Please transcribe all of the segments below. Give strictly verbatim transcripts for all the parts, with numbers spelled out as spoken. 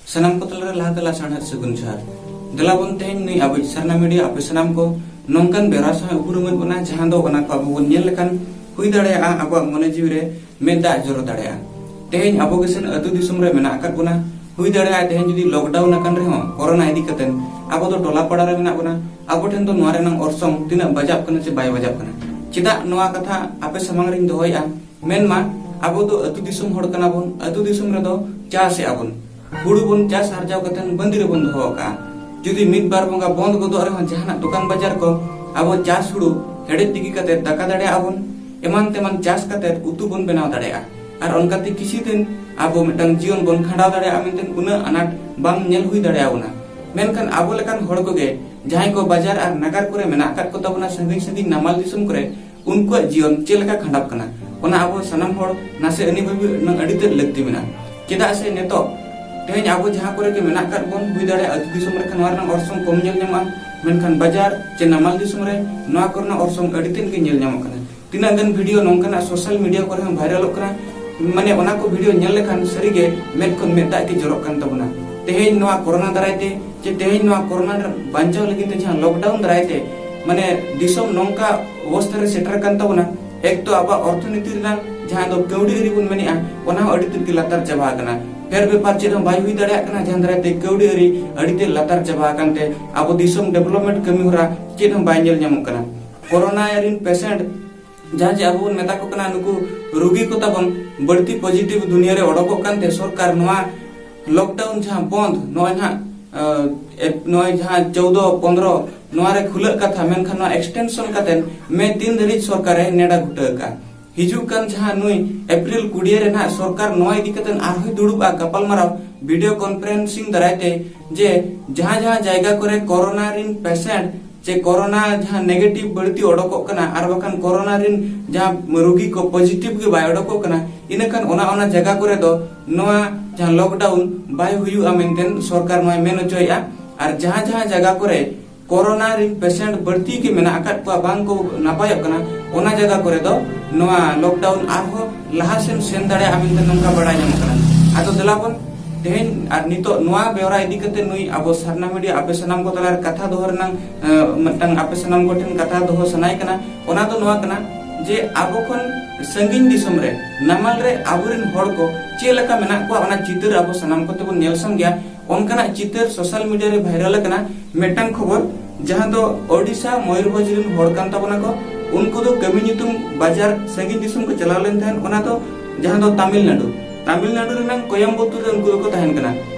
ᱥᱟᱱᱟᱢ ᱠᱚ ᱛᱟᱞᱟᱨᱮ ᱞᱟᱦᱟ ᱛᱮ ᱞᱟᱥᱟᱲᱦᱮᱫ ᱥᱟᱹᱜᱩᱱ ᱡᱚᱦᱟᱨ᱾ ᱫᱮᱞᱟ ᱵᱚᱱ ᱛᱮᱦᱮᱧ ᱱᱩᱭ ᱟᱵᱚᱭᱤᱡ ᱥᱟᱨᱱᱟ ᱢᱤᱰᱤᱭᱟ ᱟᱯᱮ ᱥᱟᱱᱟᱢ ᱠᱚ ᱱᱚᱝᱠᱟᱱ ᱵᱮᱣᱨᱟ ᱥᱟᱶ ᱩᱯᱨᱩᱢᱮᱫ ᱵᱚᱱᱟ, ᱡᱟᱦᱟᱸ ᱫᱚ ᱚᱱᱟ ᱠᱚ ᱟᱵᱚ ᱵᱚᱱ ᱧᱮᱞ ᱞᱮᱠᱷᱟᱱ ᱦᱩᱭ ᱫᱟᱲᱮᱭᱟᱜᱼᱟ ᱟᱵᱚᱣᱟᱜ ᱢᱚᱱᱮ ᱡᱤᱣᱤ ᱨᱮ ᱢᱮᱫ ᱫᱟᱜ ᱡᱚᱨᱚ ᱫᱟᱲᱮᱭᱟᱜᱼᱟ᱾ ᱛᱮᱦᱮᱧ ᱟᱵᱚ ᱜᱮᱥᱮᱱ ᱟᱹᱛᱩ ᱫᱤᱥᱚᱢ ᱨᱮ ᱢᱮᱱᱟᱜ ᱟᱠᱟᱫ ᱵᱚᱱᱟ, ᱦᱩᱭ ᱫᱟᱲᱮᱭᱟᱜᱼᱟ ᱛᱮᱦᱮᱧ ᱡᱩᱫᱤ ᱞᱚᱠᱰᱟᱣᱩᱱ ᱟᱠᱟᱱ ᱨᱮᱦᱚᱸ ᱠᱚᱨᱳᱱᱟ ᱤᱫᱤ ᱠᱟᱛᱮ ᱟᱵᱚ ᱫᱚ ᱴᱚᱞᱟ ᱯᱟᱲᱟ ᱨᱮ ᱢᱮᱱᱟᱜ ᱵᱚᱱᱟ, ᱟᱵᱚ ᱴᱷᱮᱱ ᱫᱚ ᱱᱚᱣᱟ ᱨᱮᱱᱟᱜ ᱚᱨᱥᱚᱝ ᱛᱤᱱᱟᱹᱜ ᱵᱟᱡᱟᱜ ᱠᱟᱱᱟ ᱪᱮ ᱵᱟᱭ ᱵᱟᱡᱟᱜ ᱠᱟᱱᱟ᱾ ᱪᱮᱫᱟᱜ ᱱᱚᱣᱟ ᱠᱟᱛᱷᱟ ᱟᱯᱮ ᱥᱟᱢᱟᱝ ᱨᱤᱧ ᱫᱚᱦᱚᱭᱮᱫᱼᱟ? ᱢᱮᱱᱢᱟ ᱟᱵᱚ ᱫᱚ ᱟᱹᱛᱩ ᱫᱤᱥᱚᱢ ᱦᱚᱲ ᱠᱟᱱᱟ ᱵᱚᱱ, ᱟᱹᱛᱩ ᱫᱤᱥᱚᱢ ᱨᱮᱫᱚ ᱪᱟᱥᱮᱜᱼᱟ ᱵᱚᱱ, ᱦᱩᱲᱩ ᱵᱚᱱ ᱪᱟᱥ ᱟᱨᱡᱟᱣ ᱠᱟᱛᱮ ᱵᱟᱸᱫᱤ ᱨᱮᱵᱚᱱ ᱫᱚᱦᱚ ᱠᱟᱜᱼᱟ᱾ ᱡᱩᱫᱤ ᱢᱤᱫ ᱵᱟᱨ ᱵᱚᱸᱜᱟ ᱵᱚᱱᱫ ᱜᱚᱫᱚᱜ ᱨᱮᱦᱚᱸ ᱡᱟᱦᱟᱱᱟᱜ ᱫᱚᱠᱟᱱ ᱵᱟᱡᱟᱨ ᱠᱚ, ᱟᱵᱚ ᱪᱟᱥ ᱦᱩᱲᱩ ᱦᱮᱲᱦᱮᱫ ᱛᱤᱠᱤ ᱠᱟᱛᱮ ᱫᱟᱠᱟ ᱫᱟᱲᱮᱭᱟᱜᱼᱟ ᱵᱚᱱ, ᱮᱢᱟᱱ ᱛᱮᱢᱟᱱ ᱪᱟᱥ ᱠᱟᱛᱮ ᱩᱛᱩ ᱵᱚᱱ ᱵᱮᱱᱟᱣ ᱫᱟᱲᱮᱭᱟᱜᱼᱟ᱾ ᱟᱨ ᱚᱱᱠᱟᱛᱮ ᱠᱤᱪᱷᱩ ᱫᱤᱱ ᱟᱵᱚ ᱢᱤᱫᱴᱟᱝ ᱡᱤᱭᱚᱱ ᱵᱚᱱ ᱠᱷᱟᱸᱰᱟᱣ ᱫᱟᱲᱮᱭᱟᱜᱼᱟ ᱢᱮᱱᱛᱮ ᱩᱱᱟᱹᱜ ᱟᱱᱟᱴ ᱵᱟᱝ ᱧᱮᱞ ᱦᱩᱭ ᱫᱟᱲᱮᱭᱟᱵᱚᱱᱟ᱾ ᱢᱮᱱᱠᱷᱟᱱ ᱟᱵᱚ ᱞᱮᱠᱟᱱ ᱦᱚᱲ ᱠᱚᱜᱮ ᱡᱟᱦᱟᱸᱭ ᱠᱚ ᱵᱟᱡᱟᱨ ᱟᱨ ᱱᱟᱜᱟᱨ ᱠᱚᱨᱮ ᱢᱮᱱᱟᱜ ᱟᱠᱟᱫ ᱠᱚ ᱛᱟᱵᱚᱱᱟ, ᱥᱟᱺᱜᱤᱧ ᱥᱟᱺᱜᱤᱧ ᱱᱟᱢᱟᱞ ᱫᱤᱥᱚᱢ ᱠᱚᱨᱮ, ᱩᱱᱠᱩᱣᱟᱜ ᱡᱤᱭᱚᱱ ᱪᱮᱫ ᱞᱮᱠᱟ ᱠᱷᱟᱸᱰᱟᱜ ᱠᱟᱱᱟ, ᱚᱱᱟ ᱟᱵᱚ ᱥᱟᱱᱟᱢ ᱦᱚᱲ ᱱᱟᱥᱮ ᱟᱹᱱᱤ ᱵᱷᱟᱹᱵᱤ ᱨᱮᱱᱟᱜ ᱟᱹᱰᱤ ᱛᱮᱫ ᱞᱟᱹᱠᱛᱤ ᱢᱮᱱᱟᱜᱼᱟ᱾ ᱪᱮᱫᱟᱜ ᱥᱮ ᱱᱤᱛᱚᱜ ᱛᱮᱦᱮᱧ ᱟᱵᱚ ᱡᱟᱦᱟᱸ ᱠᱚᱨᱮ ᱜᱮ ᱢᱮᱱᱟᱜ ᱟᱠᱟᱫ ᱵᱚᱱ, ᱦᱩᱭ ᱫᱟᱲᱮᱭᱟᱜᱼᱟ ᱟᱹᱛᱩ ᱫᱤᱥᱚᱢ ᱨᱮ ᱠᱷᱟᱱ ᱱᱚᱣᱟ ᱨᱮᱱᱟᱜ ᱚᱨᱥᱚᱝ ᱠᱚᱢ ᱧᱮᱞ ᱧᱟᱢᱚᱜᱼᱟ, ᱢᱮᱱᱠᱷᱟᱱ ᱵᱟᱡᱟᱨ ᱪᱮ ᱱᱟᱢᱟᱞ ᱫᱤᱥᱚᱢ ᱨᱮ ᱱᱚᱣᱟ ᱠᱚᱨᱮᱱᱟᱜ ᱚᱨᱥᱚᱝ ᱟᱹᱰᱤ ᱛᱮᱫ ᱜᱮ ᱧᱮᱞ ᱧᱟᱢᱚᱜ ᱠᱟᱱᱟ᱾ ᱛᱤᱱᱟᱹᱜ ᱜᱟᱱ ᱵᱷᱤᱰᱤᱭᱳ ᱱᱚᱝᱠᱟᱱᱟᱜ ᱥᱳᱥᱟᱞ ᱢᱤᱰᱤᱭᱟ ᱠᱚᱨᱮ ᱦᱚᱸ ᱵᱷᱟᱭᱨᱟᱞᱚᱜ ᱠᱟᱱᱟ, ᱢᱟᱱᱮ ᱚᱱᱟ ᱠᱚ ᱵᱷᱤᱰᱤᱭᱳ ᱧᱮᱞ ᱞᱮᱠᱷᱟᱱ ᱥᱟᱹᱨᱤᱜᱮ ᱢᱮᱫ ᱠᱷᱚᱱ ᱢᱮᱫ ᱫᱟᱜ ᱜᱮ ᱡᱚᱨᱚᱜ ᱠᱟᱱ ᱛᱟᱵᱚᱱᱟ᱾ ᱛᱮᱦᱮᱧ ᱱᱚᱣᱟ ᱠᱚᱨᱳᱱᱟ ᱫᱟᱨᱟᱭ ᱛᱮ ᱪᱮ ᱛᱮᱦᱮᱧ ᱱᱚᱣᱟ ᱠᱚᱨᱳᱱᱟ ᱵᱟᱧᱪᱟᱣ ᱞᱟᱹᱜᱤᱫ ᱛᱮ ᱡᱟᱦᱟᱸ ᱞᱚᱠᱰᱟᱣᱩᱱ ᱫᱟᱨᱟᱭ ᱛᱮ ᱢᱟᱱᱮ ᱫᱤᱥᱚᱢ ᱱᱚᱝᱠᱟ ᱚᱵᱚᱥᱛᱷᱟ ᱨᱮ ᱥᱮᱴᱮᱨ ᱟᱠᱟᱱ ᱛᱟᱵᱚᱱᱟ, ᱮᱠ ᱛᱚ ᱟᱵᱚᱣᱟᱜ ᱚᱨᱛᱷᱚᱱᱤᱛᱤ ᱨᱮᱱᱟᱜ ᱡᱟᱦᱟᱸ ᱫᱚ ᱠᱟᱹᱣᱰᱤ ᱟᱹᱨᱤ ᱵᱚᱱ ᱢᱮᱱᱮᱜᱼᱟ, ᱚᱱᱟ ᱦᱚᱸ ᱟᱹᱰᱤ ᱛᱮᱫ ᱜᱮ ᱞᱟᱛᱟᱨ ᱪᱟᱵᱟ ᱟᱠᱟᱱᱟ᱾ ᱯᱷᱮᱨ ᱵᱮᱯᱟᱨ ᱪᱮᱫ ᱦᱚᱸ ᱵᱟᱭ ᱦᱩᱭ ᱫᱟᱲᱮᱭᱟᱜ ᱠᱟᱱᱟ, ᱡᱟᱦᱟᱸ ᱫᱟᱨᱟᱭ ᱛᱮ ᱠᱟᱹᱣᱰᱤ ᱟᱹᱨᱤ ᱟᱹᱰᱤ ᱛᱮᱫ ᱞᱟᱛᱟᱨ ᱪᱟᱵᱟ ᱟᱠᱟᱱ ᱛᱮ ᱟᱵᱚ ᱫᱤᱥᱚᱢ ᱰᱮᱵᱷᱞᱚᱯᱢᱮᱱᱴ ᱠᱟᱹᱢᱤ ᱦᱚᱨᱟ ᱪᱮᱫ ᱦᱚᱸ ᱵᱟᱭ ᱧᱮᱞ ᱧᱟᱢᱚᱜ ᱠᱟᱱᱟ᱾ ᱠᱚᱨᱳᱱᱟ ᱨᱤᱱ ᱯᱮᱥᱮᱱᱴ ᱡᱟᱦᱟᱸ ᱡᱮ ᱟᱵᱚ ᱵᱚᱱ ᱢᱮᱛᱟ ᱠᱚ ᱠᱟᱱᱟ, ᱱᱩᱠᱩ ᱨᱩᱜᱤ ᱠᱚ ᱛᱟᱵᱚᱱ ᱵᱟᱹᱲᱛᱤ ᱯᱚᱡᱤᱴᱤᱵᱷ ᱫᱩᱱᱤᱭᱟᱹ ᱨᱮ ᱚᱰᱚᱠᱚᱜ ᱠᱟᱱᱛᱮ ᱥᱚᱨᱠᱟᱨ ᱱᱚᱣᱟ ᱞᱚᱠᱰᱟᱣᱩᱱ ᱡᱟᱦᱟᱸ ᱵᱚᱱᱫ, ᱱᱚᱜᱼᱚᱭ ᱱᱟᱦᱟᱜ, ᱟᱸ, ᱮᱯ-, ᱱᱚᱜᱼᱚᱭ ᱡᱟᱦᱟᱸ ᱪᱳᱫᱚ ᱯᱚᱱᱫᱽᱨᱚ ᱱᱚᱣᱟ ᱨᱮ ᱠᱷᱩᱞᱟᱹᱜ ᱠᱟᱛᱷᱟ, ᱢᱮᱱᱠᱷᱟᱱ ᱱᱚᱣᱟ ᱮᱠᱥᱴᱮᱱᱥᱚᱱ ᱠᱟᱛᱮ ᱢᱮ ᱛᱤᱱ ᱫᱷᱟᱹᱨᱤᱡ ᱥᱚᱨᱠᱟᱨᱮ ᱱᱮᱰᱟ ᱜᱩᱴᱟᱹ ᱟᱠᱟᱫᱼᱟ᱾ ᱦᱤᱡᱩᱜ ᱠᱟᱱ ᱡᱟᱦᱟᱸ ᱱᱩᱭ ᱮᱯᱨᱤᱞ ᱠᱩᱲᱤᱭᱟᱹ ᱨᱮ ᱱᱟᱦᱟᱜ ᱥᱚᱨᱠᱟᱨ ᱱᱚᱣᱟ ᱤᱫᱤ ᱠᱟᱛᱮ ᱟᱨᱦᱚᱸᱭ ᱫᱩᱲᱩᱵᱼᱟ ᱜᱟᱯᱟᱞᱢᱟᱨᱟᱣ, ᱵᱷᱤᱰᱤᱭᱳ ᱠᱚᱱᱯᱷᱟᱨᱮᱱᱥᱤᱝ ᱫᱟᱨᱟᱭ ᱛᱮ, ᱡᱮ ᱡᱟᱦᱟᱸ ᱡᱟᱦᱟᱸ ᱡᱟᱭᱜᱟ ᱠᱚᱨᱮ ᱠᱚᱨᱳᱱᱟ ᱨᱤᱱ ᱯᱮᱥᱮᱱᱴ ᱪᱮ ᱠᱚᱨᱳᱱᱟ ᱡᱟᱦᱟᱸ ᱱᱮᱜᱮᱴᱤᱵᱷ ᱵᱟᱹᱲᱛᱤ ᱚᱰᱚᱠᱚᱜ ᱠᱟᱱᱟ ᱟᱨ ᱵᱟᱠᱷᱟᱱ ᱠᱚᱨᱳᱱᱟ ᱨᱤᱱ ᱡᱟᱦᱟᱸ ᱨᱩᱜᱤ ᱠᱚ ᱯᱚᱡᱤᱴᱤᱵᱷ ᱜᱮ ᱵᱟᱭ ᱚᱰᱚᱠᱚᱜ ᱠᱟᱱᱟ, ᱤᱱᱟᱹᱠᱷᱟᱱ ᱚᱱᱟ ᱚᱱᱟ ᱡᱟᱭᱜᱟ ᱠᱚᱨᱮ ᱫᱚ ᱱᱚᱣᱟ ᱡᱟᱦᱟᱸ ᱞᱚᱠᱰᱟᱣᱩᱱ ᱵᱟᱭ ᱦᱩᱭᱩᱜᱼᱟ ᱢᱮᱱᱛᱮ ᱥᱚᱨᱠᱟᱨ ᱱᱚᱣᱟᱭ ᱢᱮᱱ ᱦᱚᱪᱚᱭᱮᱫᱼᱟ᱾ ᱟᱨ ᱡᱟᱦᱟᱸ ᱡᱟᱦᱟᱸ ᱡᱟᱭᱜᱟ ᱠᱚᱨᱮ ᱠᱚᱨᱳᱱᱟ ᱨᱤᱱ ᱯᱮᱥᱮᱱᱴ ᱵᱟᱹᱲᱛᱤ ᱜᱮ ᱢᱮᱱᱟᱜ ᱟᱠᱟᱫ ᱠᱚᱣᱟ, ᱵᱟᱝ ᱠᱚ ᱱᱟᱯᱟᱭᱚᱜ ᱠᱟᱱᱟ, ᱚᱱᱟ ᱡᱟᱭᱜᱟ ᱠᱚᱨᱮ ᱫᱚ ᱱᱚᱣᱟ ᱞᱚᱠᱰᱟᱣᱩᱱ ᱟᱨᱦᱚᱸ ᱞᱟᱦᱟ ᱥᱮᱱ ᱥᱮᱱ ᱫᱟᱲᱮᱭᱟᱜᱼᱟ ᱢᱮᱱᱛᱮ ᱱᱚᱝᱠᱟ ᱵᱟᱲᱟᱭ ᱧᱟᱢᱚᱜ ᱠᱟᱱᱟ᱾ ᱟᱫᱚ ᱫᱮᱞᱟ ᱵᱚᱱ ᱛᱮᱦᱮᱧ ᱟᱨ ᱱᱤᱛᱚᱜ ᱱᱚᱣᱟ ᱵᱮᱣᱨᱟ ᱤᱫᱤ ᱠᱟᱛᱮ ᱱᱩᱭ ᱟᱵᱚ ᱥᱟᱨᱱᱟ ᱢᱤᱰᱤᱭᱟ ᱟᱯᱮ ᱥᱟᱱᱟᱢ ᱠᱚ ᱛᱟᱞᱟᱨᱮ ᱠᱟᱛᱷᱟ ᱫᱚᱦᱚ ᱨᱮᱱᱟᱜ, ᱮ, ᱢᱤᱫᱴᱟᱝ ᱟᱯᱮ ᱥᱟᱱᱟᱢ ᱠᱚᱴᱷᱮᱱ ᱠᱟᱛᱷᱟ ᱫᱚᱦᱚ ᱥᱟᱱᱟᱭ ᱠᱟᱱᱟ, ᱚᱱᱟ ᱫᱚ ᱱᱚᱣᱟ ᱠᱟᱱᱟ ᱡᱮ ᱟᱵᱚ ᱠᱷᱚᱱ ᱥᱟᱺᱜᱤᱧ ᱫᱤᱥᱚᱢ ᱨᱮ, ᱱᱟᱢᱟᱞ ᱨᱮ ᱟᱵᱚᱨᱮᱱ ᱦᱚᱲ ᱠᱚ ᱪᱮᱫ ᱞᱮᱠᱟ ᱢᱮᱱᱟᱜ ᱠᱚᱣᱟ, ᱚᱱᱟ ᱪᱤᱛᱟᱹᱨ ᱟᱵᱚ ᱥᱟᱱᱟᱢ ᱠᱚᱛᱮ ᱵᱚᱱ ᱧᱮᱞ ᱥᱟᱢᱜᱮᱭᱟ᱾ ᱚᱱᱠᱟᱱᱟᱜ ᱪᱤᱛᱟᱹᱨ ᱥᱳᱥᱟᱞ ᱢᱤᱰᱤᱭᱟ ᱨᱮ ᱵᱷᱟᱭᱨᱟᱞ ᱟᱠᱟᱱᱟ᱾ ᱢᱤᱫᱴᱟᱝ ᱠᱷᱚᱵᱚᱨ, ᱡᱟᱦᱟᱸ ᱫᱚ ᱳᱰᱤᱥᱟ ᱢᱚᱭᱩᱨᱵᱷᱚᱸᱡᱽ ᱨᱮᱱ ᱦᱚᱲ ᱠᱟᱱ ᱛᱟᱵᱚᱱᱟ ᱠᱚ, ᱩᱱᱠᱩ ᱫᱚ ᱠᱟᱹᱢᱤ ᱧᱩᱛᱩᱢ ᱵᱟᱡᱟᱨ ᱥᱟᱺᱜᱤᱧ ᱫᱤᱥᱚᱢ ᱠᱚ ᱪᱟᱞᱟᱣ ᱞᱮᱱ ᱛᱟᱦᱮᱸᱫ, ᱚᱱᱟ ᱫᱚ ᱡᱟᱦᱟᱸ ᱫᱚ ᱛᱟᱢᱤᱞᱱᱟᱰᱩ, ᱛᱟᱢᱤᱞᱱᱟᱰᱩ ᱨᱮᱱᱟᱝ ᱠᱳᱭᱟᱢᱵᱩᱛᱩᱨ ᱨᱮ ᱩᱱᱠᱩ ᱫᱚᱠᱚ ᱛᱟᱦᱮᱱ ᱠᱟᱱᱟ᱾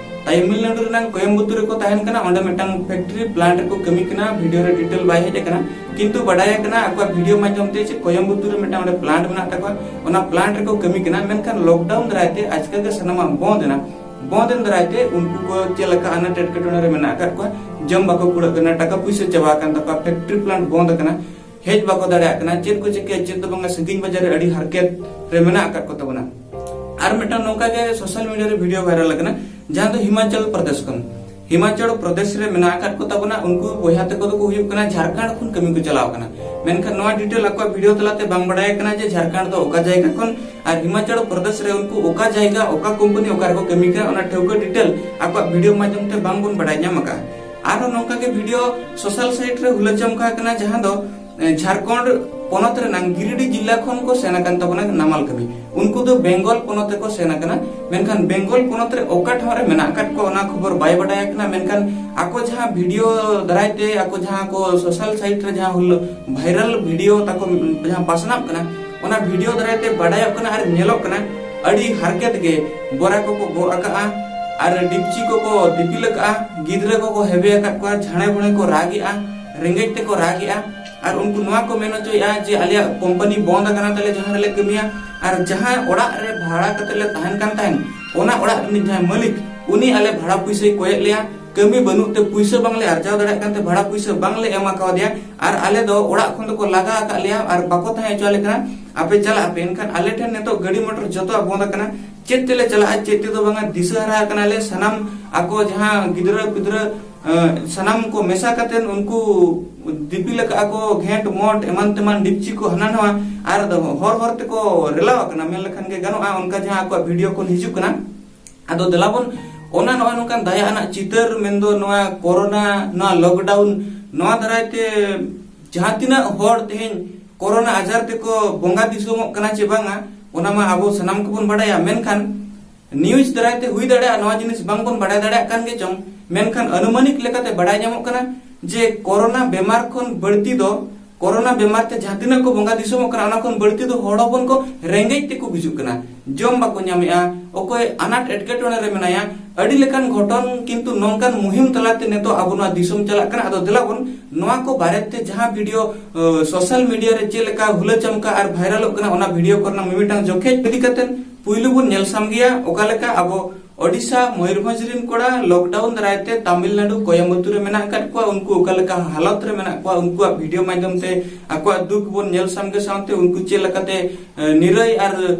ᱛᱟᱢᱤᱞᱱᱟᱰᱩ ᱨᱮᱱᱟᱝ ᱠᱳᱭᱟᱢᱵᱩᱛᱩᱨ ᱨᱮᱠᱚ ᱛᱟᱦᱮᱱ ᱠᱟᱱᱟ, ᱚᱸᱰᱮ ᱢᱤᱫᱴᱟᱝ ᱯᱷᱮᱠᱴᱨᱤ ᱯᱞᱟᱱᱴ ᱨᱮᱠᱚ ᱠᱟᱹᱢᱤ ᱠᱟᱱᱟ᱾ ᱵᱷᱤᱰᱤᱭᱳ ᱨᱮ ᱰᱤᱴᱮᱞ ᱵᱟᱭ ᱦᱮᱡ ᱟᱠᱟᱱᱟ, ᱠᱤᱱᱛᱩ ᱵᱟᱰᱟᱭ ᱟᱠᱟᱱᱟ ᱟᱠᱚᱣᱟᱜ ᱵᱷᱤᱰᱤᱭᱳ ᱢᱟᱫᱽᱫᱷᱚᱢ ᱛᱮ ᱡᱮ ᱠᱳᱭᱟᱢᱵᱩᱛᱩᱨ ᱨᱮ ᱢᱤᱫᱴᱟᱝ ᱚᱸᱰᱮ ᱯᱞᱟᱱᱴ ᱢᱮᱱᱟᱜ ᱛᱟᱠᱚᱣᱟ, ᱚᱱᱟ ᱯᱞᱟᱱᱴ ᱨᱮᱠᱚ ᱠᱟᱹᱢᱤ ᱠᱟᱱᱟ᱾ ᱢᱮᱱᱠᱷᱟᱱ ᱞᱚᱠᱰᱟᱣᱩᱱ ᱫᱟᱨᱟᱭ ᱛᱮ ᱟᱪᱠᱟ ᱜᱮ ᱥᱟᱱᱟᱢᱟᱜ ᱵᱚᱱᱫ ᱮᱱᱟ᱾ ᱵᱚᱱᱫ ᱮᱱ ᱫᱟᱨᱟᱭ ᱛᱮ ᱩᱱᱠᱩ ᱠᱚ ᱪᱮᱫ ᱞᱮᱠᱟ ᱟᱱᱟᱴ ᱮᱴᱠᱮᱴᱚᱬᱮ ᱨᱮ ᱢᱮᱱᱟᱜ ᱟᱠᱟᱫ ᱠᱚᱣᱟ, ᱡᱚᱢ ᱵᱟᱠᱚ ᱠᱩᱲᱟᱹᱜ ᱠᱟᱱᱟ, ᱴᱟᱠᱟ ᱯᱩᱭᱥᱟᱹ ᱪᱟᱵᱟ ᱟᱠᱟᱱ ᱛᱟᱠᱚᱣᱟ, ᱯᱷᱮᱠᱴᱨᱤ ᱯᱞᱟᱱᱴ ᱵᱚᱱᱫ ᱟᱠᱟᱱᱟ, ᱦᱮᱡ ᱵᱟᱠᱚ ᱫᱟᱲᱮᱭᱟᱜ ᱠᱟᱱᱟ, ᱪᱮᱫ ᱠᱚ ᱪᱤᱠᱟᱹᱭᱟ ᱪᱮᱫ ᱫᱚ ᱵᱟᱝᱟ, ᱥᱟᱺᱜᱤᱧ ᱵᱟᱡᱟᱨ ᱨᱮ ᱟᱹᱰᱤ ᱦᱟᱨᱠᱮᱛ ᱨᱮ ᱢᱮᱱᱟᱜ ᱟᱠᱟᱫ ᱠᱚ ᱛᱟᱵᱚᱱᱟ᱾ ᱟᱨ ᱢᱤᱫᱴᱟᱝ ᱱᱚᱝᱠᱟ ᱜᱮ ᱥᱳᱥᱟᱞ ᱢᱤᱰᱤᱭᱟ ᱨᱮ ᱵᱷᱤᱰᱤᱭᱳ ᱵᱷᱟᱭᱨᱟᱞ ᱟᱠᱟᱱᱟ, ᱡᱟᱦᱟᱸ ᱫᱚ ᱦᱤᱢᱟᱪᱚᱞ ᱯᱨᱚᱫᱮᱥ ᱠᱷᱚᱱ, ᱦᱤᱢᱟᱪᱚᱞ ᱯᱨᱚᱫᱮᱥ ᱨᱮ ᱢᱮᱱᱟᱜ ᱟᱠᱟᱫ ᱠᱚ ᱛᱟᱵᱚᱱᱟ᱾ ᱩᱱᱠᱩ ᱵᱚᱭᱦᱟ ᱛᱟᱠᱚ ᱫᱚᱠᱚ ᱦᱩᱭᱩᱜ ᱠᱟᱱᱟ ᱡᱷᱟᱲᱠᱷᱚᱸᱰ ᱠᱷᱚᱱ ᱠᱟᱹᱢᱤ ᱠᱚ ᱪᱟᱞᱟᱣ ᱟᱠᱟᱱᱟ᱾ ᱢᱮᱱᱠᱷᱟᱱ ᱱᱚᱣᱟ ᱰᱤᱴᱮᱞ ᱟᱠᱚᱣᱟᱜ ᱵᱷᱤᱰᱤᱭᱳ ᱛᱟᱞᱟᱛᱮ ᱵᱟᱝ ᱵᱟᱰᱟᱭ ᱟᱠᱟᱱᱟ ᱡᱮ ᱡᱷᱟᱲᱠᱷᱚᱸᱰ ᱫᱚ ᱚᱠᱟ ᱡᱟᱭᱜᱟ ᱠᱷᱚᱱ ᱟᱨ ᱦᱤᱢᱟᱪᱚᱞ ᱯᱨᱚᱫᱮᱥ ᱨᱮ ᱩᱱᱠᱩ ᱚᱠᱟ ᱡᱟᱭᱜᱟ, ᱚᱠᱟ ᱠᱳᱢᱯᱟᱱᱤ, ᱚᱠᱟ ᱨᱮᱠᱚ ᱠᱟᱹᱢᱤ ᱠᱟᱱᱟ, ᱚᱱᱟ ᱴᱷᱟᱹᱣᱠᱟᱹ ᱰᱤᱴᱮᱞ ᱟᱠᱚᱣᱟᱜ ᱵᱷᱤᱰᱤᱭᱳ ᱢᱟᱫᱽᱫᱷᱚᱢ ᱛᱮ ᱵᱟᱝ ᱵᱚᱱ ᱵᱟᱰᱟᱭ ᱧᱟᱢ ᱟᱠᱟᱫᱼᱟ᱾ ᱟᱨᱦᱚᱸ ᱱᱚᱝᱠᱟ ᱜᱮ ᱵᱷᱤᱰᱤᱭᱳ ᱥᱳᱥᱟᱞ ᱥᱟᱭᱤᱴ ᱨᱮ ᱦᱩᱞᱟᱹ ᱪᱟᱢᱠᱟ ᱟᱠᱟᱱᱟ, ᱡᱟᱦᱟᱸ ᱫᱚ, ᱮ, ᱡᱷᱟᱲᱠᱷᱚᱸᱰ ᱯᱚᱱᱚᱛ ᱨᱮᱱᱟᱜ ᱜᱤᱨᱤᱰᱤ ᱡᱤᱞᱟ ᱠᱷᱚᱱ ᱠᱚ ᱥᱮᱱ ᱟᱠᱟᱱ ᱛᱟᱵᱚᱱᱟ ᱱᱟᱢᱟᱞ ᱠᱟᱹᱢᱤ᱾ ᱩᱱᱠᱩ ᱫᱚ ᱵᱮᱝᱜᱚᱞ ᱯᱚᱱᱚᱛ ᱨᱮᱠᱚ ᱥᱮᱱ ᱟᱠᱟᱱᱟ᱾ ᱢᱮᱱᱠᱷᱟᱱ ᱵᱮᱝᱜᱚᱞ ᱯᱚᱱᱚᱛ ᱨᱮ ᱚᱠᱟ ᱴᱷᱟᱶ ᱨᱮ ᱢᱮᱱᱟᱜ ᱟᱠᱟᱫ ᱠᱚᱣᱟ, ᱚᱱᱟ ᱠᱷᱚᱵᱚᱨ ᱵᱟᱭ ᱵᱟᱰᱟᱭ ᱟᱠᱟᱱᱟ᱾ ᱢᱮᱱᱠᱷᱟᱱ ᱟᱠᱚ ᱡᱟᱦᱟᱸ ᱵᱷᱤᱰᱤᱭᱳ ᱫᱟᱨᱟᱭ ᱛᱮ, ᱟᱠᱚ ᱡᱟᱦᱟᱸ ᱠᱚ ᱥᱳᱥᱟᱞ ᱥᱟᱭᱤᱴ ᱨᱮ ᱡᱟᱦᱟᱸ ᱦᱩᱞ ᱵᱷᱟᱭᱨᱟᱞ ᱵᱷᱤᱰᱤᱭᱳ ᱛᱟᱠᱚ ᱡᱟᱦᱟᱸ ᱯᱟᱥᱱᱟᱜ ᱠᱟᱱᱟ, ᱚᱱᱟ ᱵᱷᱤᱰᱤᱭᱳ ᱫᱟᱨᱟᱭ ᱛᱮ ᱵᱟᱰᱟᱭᱚᱜ ᱠᱟᱱᱟ ᱟᱨ ᱧᱮᱞᱚᱜ ᱠᱟᱱᱟ, ᱟᱹᱰᱤ ᱦᱟᱨᱠᱮᱛ ᱜᱮ ᱵᱚᱨᱟ ᱠᱚᱠᱚ ᱜᱚᱜ ᱟᱠᱟᱜᱼᱟ ᱟᱨ ᱰᱤᱯᱪᱤ ᱠᱚᱠᱚ ᱫᱤᱯᱤᱞ ᱟᱠᱟᱜᱼᱟ, ᱜᱤᱫᱽᱨᱟᱹ ᱠᱚᱠᱚ ᱦᱮᱵᱮ ᱟᱠᱟᱫ ᱠᱚᱣᱟ, ᱡᱷᱟᱲᱮ ᱵᱷᱩᱲᱮ ᱠᱚ ᱨᱟᱜᱮᱜᱼᱟ, ᱨᱮᱸᱜᱮᱡ ᱛᱮᱠᱚ ᱨᱟᱜᱮᱜᱼᱟ᱾ ᱟᱨ ᱩᱱᱠᱩ ᱱᱚᱣᱟ ᱠᱚ ᱢᱮᱱ ᱦᱚᱪᱚᱭᱮᱫᱼᱟ ᱡᱮ ᱟᱞᱮᱭᱟᱜ ᱠᱳᱢᱯᱟᱱᱤ ᱵᱚᱱᱫ ᱟᱠᱟᱱᱟ ᱛᱟᱞᱮ, ᱡᱟᱦᱟᱸ ᱨᱮᱞᱮ ᱠᱟᱹᱢᱤᱭᱟ, ᱟᱨ ᱡᱟᱦᱟᱸ ᱚᱲᱟᱜ ᱨᱮ ᱵᱷᱟᱲᱟ ᱠᱟᱛᱮ ᱞᱮ ᱛᱟᱦᱮᱱ ᱠᱟᱱ ᱛᱟᱦᱮᱸᱫ, ᱚᱱᱟ ᱚᱲᱟᱜ ᱨᱤᱱᱤᱡ ᱡᱟᱦᱟᱸᱭ ᱢᱟᱹᱞᱤᱠ, ᱩᱱᱤ ᱟᱞᱮ ᱵᱷᱟᱲᱟ ᱯᱩᱭᱥᱟᱹᱭ ᱠᱚᱭᱮᱫ ᱞᱮᱭᱟ᱾ ᱠᱟᱹᱢᱤ ᱵᱟᱹᱱᱩᱜ ᱛᱮ ᱯᱩᱭᱥᱟᱹ ᱵᱟᱝᱞᱮ ᱟᱨᱡᱟᱣ ᱫᱟᱲᱮᱭᱟᱜ ᱠᱟᱱ ᱛᱮ ᱵᱷᱟᱲᱟ ᱯᱩᱭᱥᱟᱹ ᱵᱟᱝᱞᱮ ᱮᱢ ᱟᱠᱟᱣᱟᱫᱮᱭᱟ᱾ ᱟᱨ ᱟᱞᱮ ᱫᱚ ᱚᱲᱟᱜ ᱠᱷᱚᱱ ᱫᱚᱠᱚ ᱞᱟᱜᱟ ᱟᱠᱟᱫ ᱞᱮᱭᱟ ᱟᱨ ᱵᱟᱠᱚ ᱛᱟᱦᱮᱸ ᱦᱚᱪᱚ ᱟᱞᱮ ᱠᱟᱱᱟ, ᱟᱯᱮ ᱪᱟᱞᱟᱜ ᱟᱯᱮ᱾ ᱮᱱᱠᱷᱟᱱ ᱟᱞᱮ ᱴᱷᱮᱱ ᱱᱤᱛᱚᱜ ᱜᱟᱹᱰᱤ ᱢᱚᱴᱚᱨ ᱡᱚᱛᱚᱣᱟᱜ ᱵᱚᱱᱫ ᱟᱠᱟᱱᱟ, ᱪᱮᱫ ᱛᱮᱞᱮ ᱪᱟᱞᱟᱜᱼᱟ, ᱪᱮᱫ ᱛᱮᱫᱚ ᱵᱟᱝᱟ, ᱫᱤᱥᱟᱹ ᱦᱟᱨᱟ ᱟᱠᱟᱱᱟᱞᱮ᱾ ᱥᱟᱱᱟᱢ ᱟᱠᱚ ᱡᱟᱦᱟᱸ ᱜᱤᱫᱽᱨᱟᱹ ᱯᱤᱫᱽᱨᱟᱹ, ᱮ, ᱥᱟᱱᱟᱢ ᱠᱚ ᱢᱮᱥᱟ ᱠᱟᱛᱮ ᱩᱱᱠᱩ ᱫᱤᱯᱤᱞ ᱟᱠᱟᱫᱼᱟ ᱠᱚ ᱜᱷᱮᱸᱴ ᱢᱚᱴ ᱮᱢᱟᱱ ᱛᱮᱢᱟᱱ ᱰᱤᱯᱪᱤ ᱠᱚ ᱦᱟᱱᱟ ᱱᱟᱣᱟ, ᱟᱨ ᱫᱚ ᱦᱚᱨ ᱦᱚᱨ ᱛᱮᱠᱚ ᱨᱮᱞᱟᱣ ᱟᱠᱟᱱᱟ ᱢᱮᱱ ᱞᱮᱠᱷᱟᱱ ᱜᱮ ᱜᱟᱱᱚᱜᱼᱟ᱾ ᱚᱱᱠᱟ ᱡᱟᱦᱟᱸ ᱟᱠᱚᱣᱟᱜ ᱵᱷᱤᱰᱤᱭᱳ ᱠᱷᱚᱱ ᱦᱤᱡᱩᱜ ᱠᱟᱱᱟ, ᱟᱫᱚ ᱫᱮᱞᱟ ᱵᱚᱱ ᱚᱱᱟ ᱱᱚᱜᱼᱚᱭ ᱱᱚᱝᱠᱟᱱ ᱫᱟᱭᱟ ᱟᱱᱟᱜ ᱪᱤᱛᱟᱹᱨ, ᱢᱮᱱᱫᱚ ᱱᱚᱣᱟ ᱠᱳᱨᱳᱱᱟ, ᱱᱚᱣᱟ ᱞᱚᱠᱰᱟᱣᱩᱱ, ᱱᱚᱣᱟ ᱫᱟᱨᱟᱭ ᱛᱮ ᱡᱟᱦᱟᱸ ᱛᱤᱱᱟᱹᱜ ᱦᱚᱲ ᱛᱮᱦᱮᱧ ᱠᱳᱨᱳᱱᱟ ᱟᱡᱟᱨ ᱛᱮᱠᱚ ᱵᱚᱸᱜᱟ ᱫᱤᱥᱚᱢᱚᱜ ᱠᱟᱱᱟ ᱪᱮ ᱵᱟᱝᱟ, ᱚᱱᱟ ᱢᱟ ᱟᱵᱚ ᱥᱟᱱᱟᱢ ᱠᱚᱵᱚᱱ ᱵᱟᱰᱟᱭᱟ᱾ ᱢᱮᱱᱠᱷᱟᱱ ᱱᱤᱭᱩᱡᱽ ᱫᱟᱨᱟᱭ ᱛᱮ ᱦᱩᱭ ᱫᱟᱲᱮᱭᱟᱜᱼᱟ, ᱱᱚᱣᱟ ᱡᱤᱱᱤᱥ ᱵᱟᱝᱵᱚᱱ ᱵᱟᱰᱟᱭ ᱫᱟᱲᱮᱭᱟᱜ ᱠᱟᱱ ᱜᱮ ᱪᱚᱝ, ᱢᱮᱱᱠᱷᱟᱱ ᱟᱱᱩᱢᱟᱱᱤᱠ ᱞᱮᱠᱟᱛᱮ ᱵᱟᱰᱟᱭ ᱧᱟᱢᱚᱜ ᱠᱟᱱᱟ ᱡᱮ ᱠᱳᱨᱳᱱᱟ ᱵᱮᱢᱟᱨ ᱠᱷᱚᱱ ᱵᱟᱹᱲᱛᱤ ᱫᱚ, ᱠᱳᱨᱳᱱᱟ ᱵᱮᱢᱟᱨ ᱛᱮ ᱡᱟᱦᱟᱸ ᱛᱤᱱᱟᱹᱜ ᱠᱚ ᱵᱚᱸᱜᱟ ᱫᱤᱥᱚᱢᱚᱜ ᱠᱟᱱᱟ, ᱚᱱᱟ ᱠᱷᱚᱱ ᱵᱟᱹᱲᱛᱤ ᱫᱚ ᱦᱚᱲ ᱦᱚᱯᱚᱱ ᱠᱚ ᱨᱮᱸᱜᱮᱡ ᱛᱮᱠᱚ ᱜᱩᱡᱩᱜ ᱠᱟᱱᱟ, ᱡᱚᱢ ᱵᱟᱠᱚ ᱧᱟᱢᱮᱜᱼᱟ, ᱚᱠᱚᱭ ᱟᱱᱟᱴ ᱮᱴᱠᱮᱴᱚᱬᱮ ᱨᱮ ᱢᱮᱱᱟᱭᱟ᱾ ᱟᱹᱰᱤ ᱞᱮᱠᱟᱱ ᱜᱷᱚᱴᱚᱱ ᱠᱤᱱᱛᱩ ᱱᱚᱝᱠᱟᱱ ᱢᱩᱦᱤᱢ ᱛᱟᱞᱟᱛᱮ ᱱᱤᱛᱚᱜ ᱟᱵᱚ ᱱᱚᱣᱟ ᱫᱤᱥᱚᱢ ᱪᱟᱞᱟᱜ ᱠᱟᱱᱟ᱾ ᱟᱫᱚ ᱫᱮᱞᱟ ᱵᱚᱱ ᱱᱚᱣᱟ ᱠᱚ ᱵᱟᱨᱮᱛᱮ ᱡᱟᱦᱟᱸ ᱵᱷᱤᱰᱤᱭᱳ, ᱟᱹ, ᱥᱳᱥᱟᱞ ᱢᱤᱰᱤᱭᱟ ᱨᱮ ᱪᱮᱫ ᱞᱮᱠᱟ ᱦᱩᱞᱟᱹ ᱪᱟᱢᱠᱟ ᱟᱨ ᱵᱷᱟᱭᱨᱟᱞᱚᱜ ᱠᱟᱱᱟ, ᱚᱱᱟ ᱵᱷᱤᱰᱤᱭᱳ ᱠᱚᱨᱮᱱᱟᱜ ᱢᱤᱢᱤᱫᱴᱟᱝ ᱡᱚᱠᱷᱮᱡ ᱤᱫᱤ ᱠᱟᱛᱮ ᱯᱩᱭᱞᱩ ᱵᱚᱱ ᱧᱮᱞ ᱥᱟᱢᱜᱮᱭᱟ᱾ ᱚᱠᱟ ᱞᱮᱠᱟ ᱟᱵᱚ ᱳᱰᱤᱥᱟ, ᱢᱚᱭᱩᱨᱵᱷᱚᱸᱡᱽ ᱨᱤᱱ ᱠᱚᱲᱟ ᱞᱚᱠᱰᱟᱣᱩᱱ ᱫᱟᱨᱟᱭ ᱛᱮ ᱛᱟᱢᱤᱞᱱᱟᱰᱩ, ᱠᱚᱭᱟᱢᱵᱟᱛᱩᱨ ᱨᱮ ᱢᱮᱱᱟᱜ ᱟᱠᱟᱫ ᱠᱚᱣᱟ, ᱩᱱᱠᱩ ᱚᱠᱟ ᱞᱮᱠᱟ ᱦᱟᱞᱚᱛ ᱨᱮ ᱢᱮᱱᱟᱜ ᱠᱚᱣᱟ, ᱩᱱᱠᱩᱣᱟᱜ ᱵᱷᱤᱰᱤᱭᱳ ᱢᱟᱫᱽᱫᱷᱚᱢ ᱛᱮ ᱟᱠᱚᱣᱟᱜ ᱫᱩᱠ ᱵᱚᱱ ᱧᱮᱞ ᱥᱟᱢᱜᱮ ᱥᱟᱶᱛᱮ ᱩᱱᱠᱩ ᱪᱮᱫ ᱞᱮᱠᱟᱛᱮ, ᱮ, ᱱᱤᱨᱟᱹᱭ ᱟᱨ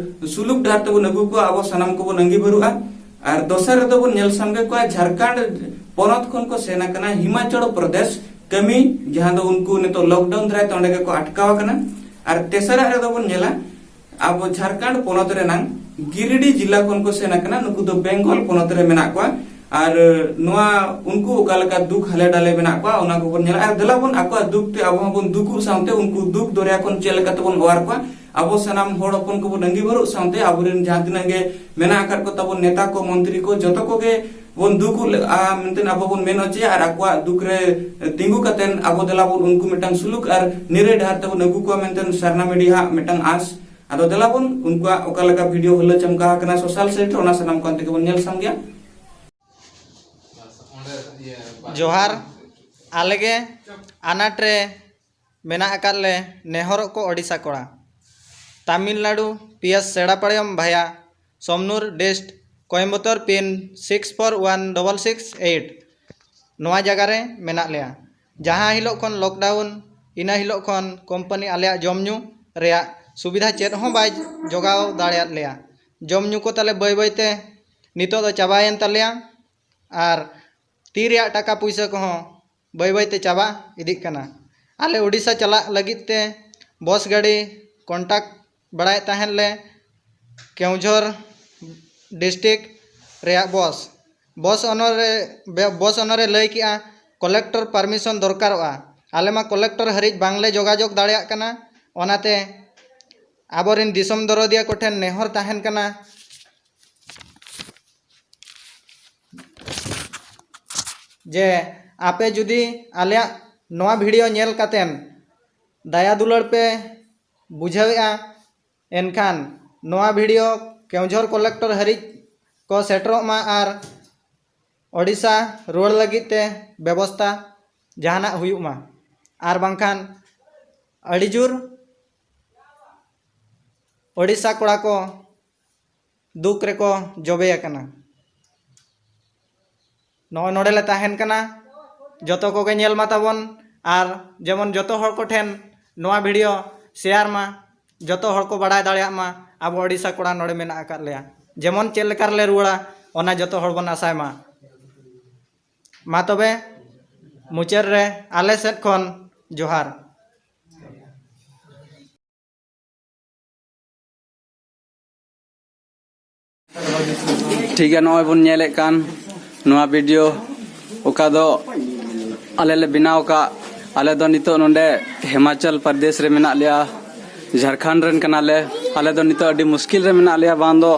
ᱥᱩᱞᱩᱠ ᱰᱟᱦᱟᱨ ᱛᱮᱵᱚᱱ ᱟᱹᱜᱩ ᱠᱚᱣᱟ, ᱟᱵᱚ ᱥᱟᱱᱟᱢ ᱠᱚᱵᱚᱱ ᱟᱸᱜᱤᱵᱷᱟᱹᱨᱩᱜᱼᱟ᱾ ᱟᱨ ᱫᱚᱥᱟᱨ ᱨᱮᱫᱚ ᱵᱚᱱ ᱧᱮᱞ ᱥᱟᱢᱜᱮ ᱠᱚᱣᱟ ᱡᱷᱟᱲᱠᱷᱚᱸᱰ ᱯᱚᱱᱚᱛ ᱠᱷᱚᱱ ᱠᱚ ᱥᱮᱱ ᱟᱠᱟᱱᱟ ᱦᱤᱢᱟᱪᱚᱞ ᱯᱨᱚᱫᱮᱥ ᱠᱟᱹᱢᱤ, ᱡᱟᱦᱟᱸ ᱫᱚ ᱩᱱᱠᱩ ᱱᱤᱛᱚᱜ ᱞᱚᱠᱰᱟᱣᱩᱱ ᱫᱟᱨᱟᱭ ᱛᱮ ᱚᱸᱰᱮ ᱜᱮᱠᱚ ᱟᱴᱠᱟᱣ ᱟᱠᱟᱱᱟ᱾ ᱟᱨ ᱛᱮᱥᱟᱨᱟᱜ ᱨᱮᱫᱚ ᱵᱚᱱ ᱧᱮᱞᱟ ᱟᱵᱚ ᱡᱷᱟᱲᱠᱷᱚᱸᱰ ᱯᱚᱱᱚᱛ ᱨᱮᱱᱟᱝ ᱜᱤᱨᱤᱰᱤ ᱡᱤᱞᱟ ᱠᱷᱚᱱ ᱠᱚ ᱥᱮᱱ ᱟᱠᱟᱱᱟ, ᱱᱩᱠᱩ ᱫᱚ ᱵᱮᱝᱜᱚᱞ ᱯᱚᱱᱚᱛ ᱨᱮ ᱢᱮᱱᱟᱜ ᱠᱚᱣᱟ᱾ ᱟᱨ ᱱᱚᱣᱟ ᱩᱱᱠᱩ ᱚᱠᱟ ᱞᱮᱠᱟ ᱫᱩᱠ ᱦᱟᱞᱮ ᱰᱟᱞᱮ ᱢᱮᱱᱟᱜ ᱠᱚᱣᱟ, ᱚᱱᱟ ᱠᱚᱵᱚᱱ ᱧᱮᱞᱟ᱾ ᱟᱨ ᱫᱮᱞᱟ ᱵᱚᱱ ᱟᱠᱚᱣᱟᱜ ᱫᱩᱠ ᱛᱮ ᱟᱵᱚ ᱦᱚᱸᱵᱚᱱ ᱫᱩᱠᱩᱜ ᱥᱟᱶᱛᱮ ᱩᱱᱠᱩ ᱫᱩᱠ ᱫᱚᱨᱭᱟ ᱠᱷᱚᱱ ᱪᱮᱫ ᱞᱮᱠᱟ ᱛᱮᱵᱚᱱ ᱚᱣᱟᱨ ᱠᱚᱣᱟ, ᱟᱵᱚ ᱥᱟᱱᱟᱢ ᱦᱚᱲ ᱦᱚᱯᱚᱱ ᱠᱚᱵᱚᱱ ᱟᱸᱜᱤᱵᱷᱟᱹᱨᱚᱜ ᱥᱟᱶᱛᱮ ᱟᱵᱚᱨᱮᱱ ᱡᱟᱦᱟᱸ ᱛᱤᱱᱟᱹᱜ ᱜᱮ ᱢᱮᱱᱟᱜ ᱟᱠᱟᱫ ᱠᱚ ᱛᱟᱵᱚᱱ ᱱᱮᱛᱟ ᱠᱚ, ᱢᱚᱱᱛᱨᱤ ᱠᱚ, ᱡᱚᱛᱚ ᱠᱚᱜᱮ ᱵᱚᱱ ᱫᱩᱠᱩᱜ ᱞᱮᱜᱼᱟ ᱢᱮᱱᱛᱮ ᱟᱵᱚ ᱵᱚᱱ ᱢᱮᱱ ᱦᱚᱪᱚᱭᱟ᱾ ᱟᱨ ᱟᱠᱚᱣᱟᱜ ᱫᱩᱠ ᱨᱮ ᱛᱤᱸᱜᱩ ᱠᱟᱛᱮ ᱟᱵᱚ ᱫᱮᱞᱟ ᱵᱚᱱ ᱩᱱᱠᱩ ᱢᱤᱫᱴᱟᱝ ᱥᱩᱞᱩᱠ ᱟᱨ ᱱᱤᱨᱟᱹᱭ ᱰᱟᱦᱟᱨ ᱛᱮᱵᱚᱱ ᱟᱹᱜᱩ ᱠᱚᱣᱟ ᱢᱮᱱᱛᱮ ᱥᱟᱨᱱᱟ ᱢᱤᱰᱤᱭᱟ ᱦᱟᱸᱜ ᱢᱤᱫᱴᱟᱝ ᱟᱸᱥ᱾ ᱟᱫᱚ ᱫᱮᱞᱟ ᱵᱚᱱ ᱩᱱᱠᱩᱣᱟᱜ ᱚᱠᱟ ᱞᱮᱠᱟ ᱵᱷᱤᱰᱤᱭᱳ ᱦᱩᱞᱟᱹ ᱪᱟᱢᱠᱟ ᱟᱠᱟᱱᱟ ᱥᱳᱥᱟᱞ ᱥᱟᱭᱤᱴ ᱨᱮ, ᱚᱱᱟ ᱥᱟᱱᱟᱢ ᱠᱚ ᱛᱮᱜᱮ ᱵᱚᱱ ᱧᱮᱞ ᱥᱟᱢᱜᱮᱭᱟ᱾ ᱡᱚᱦᱟᱨ, ᱟᱞᱮ ᱜᱮ ᱟᱱᱟᱴ ᱨᱮ ᱢᱮᱱᱟᱜ ᱟᱠᱟᱫ ᱞᱮ ᱱᱮᱦᱚᱨᱚᱜ ᱠᱚ ᱳᱰᱤᱥᱟ ᱠᱚᱲᱟ᱾ ᱛᱟᱢᱤᱞᱱᱟᱲᱩ, ᱯᱤᱭᱟᱥ ᱥᱮᱲᱟᱯᱟᱲᱭᱚᱢ ᱵᱷᱟᱭᱟ Somanur dist, Coimbatore pin six four one double six eight. ᱱᱚᱣᱟ ᱡᱟᱭᱜᱟ ᱨᱮ ᱢᱮᱱᱟᱜ ᱞᱮᱭᱟ᱾ ᱡᱟᱦᱟᱸ ᱦᱤᱞᱳᱜ ᱠᱷᱚᱱ ᱞᱚᱠᱰᱟᱣᱩᱱ, ᱤᱱᱟᱹ ᱦᱤᱞᱳᱜ ᱠᱷᱚᱱ ᱠᱳᱢᱯᱟᱱᱤ ᱟᱞᱮᱭᱟᱜ ᱡᱚᱢ ᱧᱩ ᱨᱮᱭᱟᱜ ᱥᱩᱵᱤᱫᱷᱟ ᱪᱮᱫ ᱦᱚᱸ ᱵᱟᱭ ᱡᱚᱜᱟᱣ ᱫᱟᱲᱮᱭᱟᱫ ᱞᱮᱭᱟ᱾ ᱡᱚᱢ ᱧᱩ ᱠᱚ ᱛᱟᱞᱮ ᱵᱟᱹᱭ ᱵᱟᱹᱭ ᱛᱮ ᱱᱤᱛᱚᱜ ᱫᱚ ᱪᱟᱵᱟᱭᱮᱱ ᱛᱟᱞᱮᱭᱟ᱾ ᱟᱨ ᱛᱤ ᱨᱮᱭᱟᱜ ᱴᱟᱠᱟ ᱯᱩᱭᱥᱟᱹ ᱠᱚᱦᱚᱸ ᱵᱟᱹᱭ ᱵᱟᱹᱭ ᱛᱮ ᱪᱟᱵᱟ ᱤᱫᱤᱜ ᱠᱟᱱᱟ᱾ ᱟᱞᱮ ᱳᱰᱤᱥᱟ ᱪᱟᱞᱟᱜ ᱞᱟᱹᱜᱤᱫ ᱛᱮ ᱵᱚᱥ ᱜᱟᱹᱰᱤ ᱠᱚᱱᱴᱟᱠᱴ ᱵᱟᱲᱟᱭᱮᱫ ᱛᱟᱦᱮᱸᱫ ᱞᱮ, ᱠᱮᱣᱡᱷᱚᱨ ᱰᱤᱥᱴᱤᱠ ᱨᱮᱭᱟᱜ ᱵᱚᱥ᱾ ᱵᱚᱥ ᱚᱱᱚᱨᱮ, ᱵᱮ-, ᱵᱚᱥ ᱚᱱᱚᱨᱮ ᱞᱟᱹᱭ ᱠᱮᱜᱼᱟ, ᱠᱚᱞᱮᱠᱴᱚᱨ ᱯᱟᱨᱢᱤᱥᱚᱱ ᱫᱚᱨᱠᱟᱨᱚᱜᱼᱟ᱾ ᱟᱞᱮ ᱢᱟ ᱠᱚᱞᱮᱠᱴᱚᱨ ᱦᱟᱹᱨᱤᱡ ᱵᱟᱝᱞᱮ ᱡᱳᱜᱟᱡᱳᱜᱽ ᱫᱟᱲᱮᱭᱟᱜ ᱠᱟᱱᱟ᱾ ᱚᱱᱟᱛᱮ ᱟᱵᱚᱨᱮᱱ ᱫᱤᱥᱚᱢ ᱫᱚᱨᱚᱫᱤᱭᱟᱹ ᱠᱚᱴᱷᱮᱱ ᱱᱮᱦᱚᱨ ᱛᱟᱦᱮᱱ ᱠᱟᱱᱟ ᱡᱮ ᱟᱯᱮ ᱡᱩᱫᱤ ᱟᱞᱮᱭᱟᱜ ᱱᱚᱣᱟ ᱵᱷᱤᱰᱤᱭᱳ ᱧᱮᱞ ᱠᱟᱛᱮᱱ ᱫᱟᱭᱟ ᱫᱩᱞᱟᱹᱲ ᱯᱮ ᱵᱩᱡᱷᱟᱹᱣᱮᱫᱼᱟ, ᱮᱱᱠᱷᱟᱱ ᱱᱚᱣᱟ ᱵᱷᱤᱰᱤᱭᱳ ᱠᱮᱣᱡᱷᱚᱨ ᱠᱚᱞᱮᱠᱴᱚᱨ ᱦᱟᱹᱨᱤᱡ ᱠᱚ ᱥᱮᱴᱮᱨᱚᱜ ᱢᱟ ᱟᱨ ᱳᱰᱤᱥᱟ ᱨᱩᱣᱟᱹᱲ ᱞᱟᱹᱜᱤᱫ ᱛᱮ ᱵᱮᱵᱚᱥᱛᱟ ᱡᱟᱦᱟᱱᱟᱜ ᱦᱩᱭᱩᱜ ᱢᱟ, ᱟᱨ ᱵᱟᱝᱠᱷᱟᱱ ᱟᱹᱰᱤ ᱡᱳᱨ ᱳᱰᱤᱥᱟ ᱠᱚᱲᱟ ᱠᱚ ᱫᱩᱠ ᱨᱮᱠᱚ ᱡᱚᱵᱮ ᱟᱠᱟᱱᱟ᱾ ᱱᱚᱜᱼᱚᱭ ᱱᱚᱰᱮ ᱞᱮ ᱛᱟᱦᱮᱱ ᱠᱟᱱᱟ, ᱡᱚᱛᱚ ᱠᱚᱜᱮ ᱧᱮᱞ ᱢᱟ ᱛᱟᱵᱚᱱ, ᱟᱨ ᱡᱮᱢᱚᱱ ᱡᱚᱛᱚ ᱦᱚᱲ ᱠᱚᱴᱷᱮᱱ ᱱᱚᱣᱟ ᱵᱷᱤᱰᱤᱭᱳ ᱥᱮᱭᱟᱨ ᱢᱟ, ᱡᱚᱛᱚ ᱦᱚᱲ ᱠᱚ ᱵᱟᱲᱟᱭ ᱫᱟᱲᱮᱭᱟᱜ ᱢᱟ ᱟᱵᱚ ᱳᱰᱤᱥᱟ ᱠᱚᱲᱟ ᱱᱚᱰᱮ ᱢᱮᱱᱟᱜ ᱟᱠᱟᱫ ᱞᱮᱭᱟ, ᱡᱮᱢᱚᱱ ᱪᱮᱫ ᱞᱮᱠᱟ ᱨᱮᱞᱮ ᱨᱩᱣᱟᱹᱲᱟ, ᱚᱱᱟ ᱡᱚᱛᱚ ᱦᱚᱲ ᱵᱚᱱ ᱟᱥᱟᱭ ᱢᱟ᱾ ᱢᱟ ᱛᱚᱵᱮ ᱢᱩᱪᱟᱹᱫ ᱨᱮ ᱟᱞᱮ ᱥᱮᱫ ᱠᱷᱚᱱ ᱡᱚᱦᱟᱨ᱾ ᱴᱷᱤᱠ ᱜᱮᱭᱟ, ᱱᱚᱜᱼᱚᱭ ᱵᱚᱱ ᱧᱮᱞᱮᱫ ᱠᱟᱱ ᱱᱚᱣᱟ ᱵᱷᱤᱰᱤᱭᱳ, ᱚᱠᱟ ᱫᱚ ᱟᱞᱮ ᱞᱮ ᱵᱮᱱᱟᱣ ᱟᱠᱟᱫ᱾ ᱟᱞᱮ ᱫᱚ ᱱᱤᱛᱚᱜ ᱱᱚᱰᱮ ᱦᱤᱢᱟᱪᱚᱞ ᱯᱨᱚᱫᱮᱥ ᱨᱮ ᱢᱮᱱᱟᱜ ᱞᱮᱭᱟ, ᱡᱷᱟᱲᱠᱷᱚᱸᱰ ᱨᱮᱱ ᱠᱟᱱᱟᱞᱮ᱾ ᱟᱞᱮ ᱫᱚ ᱱᱤᱛᱚᱜ ᱟᱹᱰᱤ ᱢᱩᱥᱠᱤᱞ ᱨᱮ ᱢᱮᱱᱟᱜ ᱞᱮᱭᱟ, ᱵᱟᱝ ᱫᱚ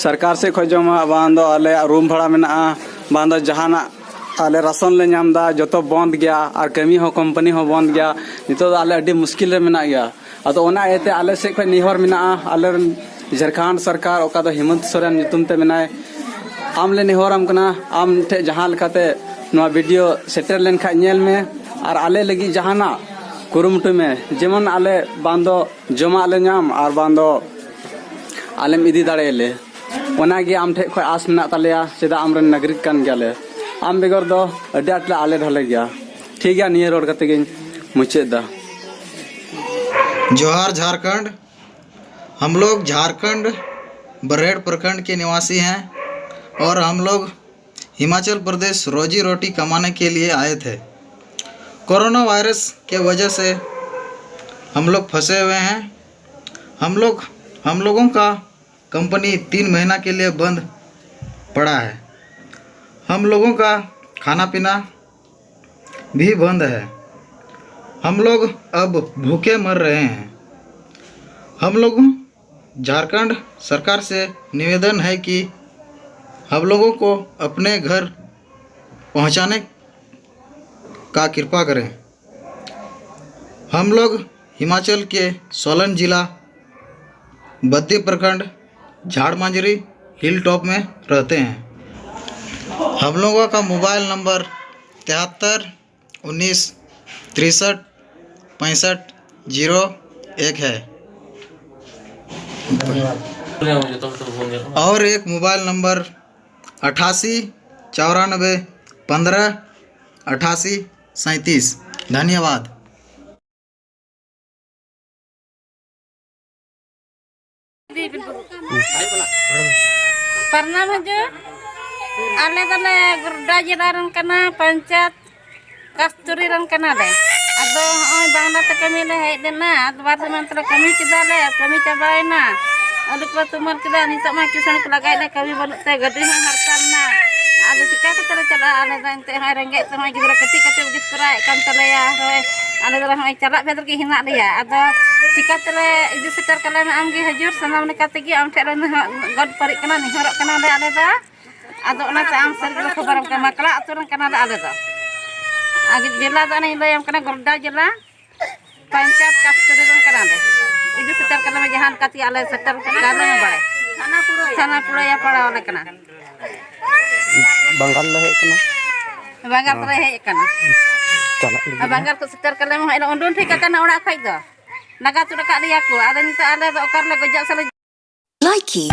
ᱥᱚᱨᱠᱟᱨ ᱥᱮᱫ ᱠᱷᱚᱱ ᱡᱚᱢᱟᱜ, ᱵᱟᱝ ᱫᱚ ᱟᱞᱮᱭᱟᱜ ᱨᱩᱢ ᱵᱷᱟᱲᱟ ᱢᱮᱱᱟᱜᱼᱟ, ᱵᱟᱝ ᱫᱚ ᱡᱟᱦᱟᱱᱟᱜ ᱟᱞᱮ ᱨᱟᱥᱚᱱ ᱞᱮ ᱧᱟᱢ ᱮᱫᱟ, ᱡᱚᱛᱚ ᱵᱚᱱᱫ ᱜᱮᱭᱟ, ᱟᱨ ᱠᱟᱹᱢᱤ ᱦᱚᱸ ᱠᱳᱢᱯᱟᱱᱤ ᱦᱚᱸ ᱵᱚᱱᱫ ᱜᱮᱭᱟ᱾ ᱱᱤᱛᱚᱜ ᱫᱚ ᱟᱞᱮ ᱟᱹᱰᱤ ᱢᱩᱥᱠᱤᱞ ᱨᱮ ᱢᱮᱱᱟᱜ ᱜᱮᱭᱟ᱾ ᱟᱫᱚ ᱚᱱᱟ ᱤᱭᱟᱹᱛᱮ ᱟᱞᱮ ᱥᱮᱫ ᱠᱷᱚᱱ ᱱᱮᱦᱚᱨ ᱢᱮᱱᱟᱜᱼᱟ, ᱟᱞᱮ ᱨᱮᱱ ᱡᱷᱟᱲᱠᱷᱚᱸᱰ ᱥᱚᱨᱠᱟᱨ, ᱚᱠᱟ ᱫᱚ ᱦᱮᱢᱚᱱᱛ ᱥᱚᱨᱮᱱ ᱧᱩᱛᱩᱢ ᱛᱮ ᱢᱮᱱᱟᱭ, ᱟᱢ ᱞᱮ ᱱᱮᱦᱚᱨᱟᱢ ᱠᱟᱱᱟ, ᱟᱢ ᱴᱷᱮᱱ ᱡᱟᱦᱟᱸ ᱞᱮᱠᱟᱛᱮ ᱱᱚᱣᱟ ᱵᱷᱤᱰᱤᱭᱳ ᱥᱮᱴᱮᱨ ᱞᱮᱱᱠᱷᱟᱱ ᱧᱮᱞ ᱢᱮ, ᱟᱨ ᱟᱞᱮ ᱞᱟᱹᱜᱤᱫ ᱡᱟᱦᱟᱱᱟᱜ ᱠᱩᱨᱩᱢᱩᱴᱩᱭ ᱢᱮ, ᱡᱮᱢᱚᱱ ᱟᱞᱮ ᱵᱟᱝ ᱫᱚ ᱡᱚᱢᱟᱜ ᱞᱮ ᱧᱟᱢ ᱟᱨ ᱵᱟᱝ ᱫᱚ ᱟᱞᱮᱢ ᱤᱫᱤ ᱫᱟᱲᱮᱭᱟᱞᱮ᱾ ᱚᱱᱟᱜᱮ ᱟᱢ ᱴᱷᱮᱱ ᱠᱷᱚᱱ ᱟᱸᱥ ᱢᱮᱱᱟᱜ ᱛᱟᱞᱮᱭᱟ, ᱪᱮᱫᱟᱜ ᱟᱢᱨᱮᱱ ᱱᱟᱜᱚᱨᱤᱠ ᱠᱟᱱ ᱜᱮᱭᱟᱞᱮ᱾ ᱟᱢ ᱵᱮᱜᱚᱨ ᱫᱚ ᱟᱹᱰᱤ ᱟᱸᱴ ᱞᱮ ᱟᱞᱮ ᱰᱷᱟᱞᱮ ᱜᱮᱭᱟ᱾ ᱴᱷᱤᱠ ᱜᱮᱭᱟ, ᱱᱤᱭᱟᱹ ᱨᱚᱲ ᱠᱟᱛᱮ ᱜᱤᱧ ᱢᱩᱪᱟᱹᱫ ᱮᱫᱟ᱾ जोहार झारखंड। हम लोग झारखंड बरहेड़ प्रखंड के निवासी हैं और हम लोग हिमाचल प्रदेश रोजी रोटी कमाने के लिए आए थे। कोरोना वायरस के वजह से हम लोग फंसे हुए हैं। हम लोग हम लोगों का कंपनी तीन महीना के लिए बंद पड़ा है। हम लोगों का खाना पीना भी बंद है। हम लोग अब भूखे मर रहे हैं। हम लोग झारखंड सरकार से निवेदन है कि हम लोगों को अपने घर पहुंचाने का कृपा करें। हम लोग हिमाचल के सोलन जिला बद्दी प्रखंड झाड़ मांजरी हिल टॉप में रहते हैं। हम लोगों का मोबाइल नंबर तिहत्तर उन्नीस तिरसठ पैंसठ जीरो एक है। और एक मोबाइल नंबर अट्ठासी चौरानबे पंद्रह अट्ठासी सैंतीस। धन्यवाद। ᱯᱨᱚᱱᱟᱢ ᱦᱤᱡᱩᱜ᱾ ᱟᱞᱮ ᱫᱚᱞᱮ ᱜᱚᱰᱰᱟ ᱡᱮᱞᱟ ᱨᱮᱱ ᱠᱟᱱᱟ, ᱯᱚᱧᱪᱟᱭᱮᱛ ᱠᱟᱥᱛᱩᱨᱤ ᱨᱮᱱ ᱠᱟᱱᱟᱞᱮ᱾ ᱟᱫᱚ ᱦᱚᱸᱜᱼᱚᱭ ᱵᱟᱝᱞᱟ ᱛᱮ ᱠᱟᱹᱢᱤ ᱞᱮ ᱦᱮᱡ ᱞᱮᱱᱟ, ᱟᱫᱚ ᱵᱟᱨ ᱥᱮᱨᱢᱟ ᱛᱮᱞᱮ ᱠᱟᱹᱢᱤ ᱠᱮᱫᱟᱞᱮ, ᱠᱟᱹᱢᱤ ᱪᱟᱵᱟᱭᱮᱱᱟ, ᱟᱹᱞᱩ ᱠᱚ ᱛᱩᱢᱟᱹᱞ ᱠᱮᱫᱟ, ᱱᱤᱛᱚᱜ ᱢᱟ ᱠᱤᱥᱟᱹᱬ ᱠᱚ ᱞᱟᱜᱟᱭᱮᱫ ᱞᱮ, ᱠᱟᱹᱢᱤ ᱵᱟᱹᱱᱩᱜ ᱛᱮ ᱜᱟᱹᱰᱤ ᱦᱚᱸ ᱦᱟᱨᱛᱟ ᱞᱮᱱᱟ᱾ ᱟᱫᱚ ᱪᱤᱠᱟ ᱠᱟᱛᱮ ᱞᱮ ᱪᱟᱞᱟᱜᱼᱟ ᱟᱞᱮ ᱫᱚ? ᱮᱱᱛᱮ ᱦᱚᱸᱜᱼᱚᱭ ᱨᱮᱸᱜᱮᱡ ᱛᱮᱦᱚᱸ ᱜᱤᱫᱽᱨᱟᱹ ᱠᱟᱹᱴᱤᱡ ᱠᱟᱹᱴᱤᱡ ᱵᱩᱡᱽ ᱠᱚᱨᱟᱣᱮᱫ ᱠᱟᱱ ᱛᱟᱞᱮᱭᱟ᱾ ᱦᱳᱭ, ᱟᱞᱮ ᱫᱚ ᱦᱚᱸᱜᱼᱚᱭ ᱪᱟᱞᱟᱜ ᱵᱷᱮᱫ ᱨᱮᱜᱮ ᱦᱮᱱᱟᱜ ᱞᱮᱭᱟ᱾ ᱟᱫᱚ ᱪᱤᱠᱟ ᱛᱮᱞᱮ ᱤᱫᱤ ᱥᱮᱴᱮᱨ ᱠᱟᱞᱮ ᱢᱮ ᱟᱢ ᱜᱮ ᱦᱟᱹᱡᱩᱨ, ᱥᱟᱱᱟᱢ ᱞᱮᱠᱟ ᱛᱮᱜᱮ ᱟᱢ ᱴᱷᱮᱱ ᱞᱮ ᱱᱮᱦᱚ-, ᱜᱚᱰ ᱯᱟᱹᱨᱤᱜ ᱠᱟᱱᱟ, ᱱᱮᱦᱚᱨᱚᱜ ᱠᱟᱱᱟ ᱞᱮ ᱟᱞᱮ ᱫᱚ᱾ ᱟᱫᱚ ᱚᱱᱟᱛᱮ ᱟᱢ ᱥᱮᱫ ᱜᱮᱞᱮ ᱠᱷᱚᱵᱚᱨᱟᱢ ᱠᱟᱱᱟ, ᱢᱟᱠᱞᱟ ᱟᱹᱛᱩ ᱨᱮᱱ ᱠᱟᱱᱟ ᱞᱮ ᱟᱞᱮ ᱫᱚ᱾ ᱟᱨ ᱡᱮᱞᱟ ᱫᱚ ᱚᱱᱮᱧ ᱞᱟᱹᱭᱟᱢ ᱠᱟᱱᱟ, ᱜᱚᱰᱰᱟ ᱡᱮᱞᱟ, ᱯᱚᱧᱪᱟᱭᱮᱛ ᱠᱟᱥᱛᱩᱨᱤ ᱨᱮᱱ ᱠᱟᱱᱟ ᱞᱮ᱾ ᱤᱫᱤ ᱥᱮᱴᱮᱨ ᱠᱟᱞᱮ ᱢᱮ ᱡᱟᱦᱟᱸ ᱞᱮᱠᱟ ᱛᱮᱜᱮ ᱟᱞᱮ ᱥᱮᱴᱮᱨ ᱠᱟᱞᱮ ᱢᱮ ᱵᱟᱲᱮ᱾ ᱛᱷᱟᱱᱟ ᱯᱩᱲᱟᱹᱭᱟ ᱯᱟᱲᱟᱣ ᱟᱞᱮ ᱠᱟᱱᱟ᱾ ᱵᱟᱝᱜᱟᱞ ᱞᱮ ᱦᱮᱡ ᱠᱟᱱᱟ᱾ ᱵᱟᱝᱜᱟᱞ ᱛᱮᱞᱮ ᱦᱮᱡ ᱟᱠᱟᱱᱟ᱾ ᱪᱟᱞᱟᱜ ᱞᱟᱹᱜᱤᱫ ᱟᱨ ᱵᱟᱝᱜᱟᱞ ᱠᱚ ᱥᱮᱴᱮᱨ ᱠᱟᱞᱮ ᱢᱟ ᱦᱟᱸᱜ ᱩᱰᱩᱝ ᱴᱷᱤᱠ ᱟᱠᱟᱱᱟ ᱚᱲᱟᱜ ᱠᱷᱚᱡ ᱫᱚ᱾ ᱞᱟᱜᱟ ᱛᱩᱫ ᱟᱠᱟᱫ ᱞᱮᱭᱟ ᱠᱚ᱾ ᱟᱫᱚ ᱱᱤᱛᱚᱜ ᱟᱞᱮ ᱫᱚ ᱚᱠᱟ ᱨᱮᱞᱮ ᱜᱚᱡᱚᱜ ᱥᱮ ᱞᱮ Likey.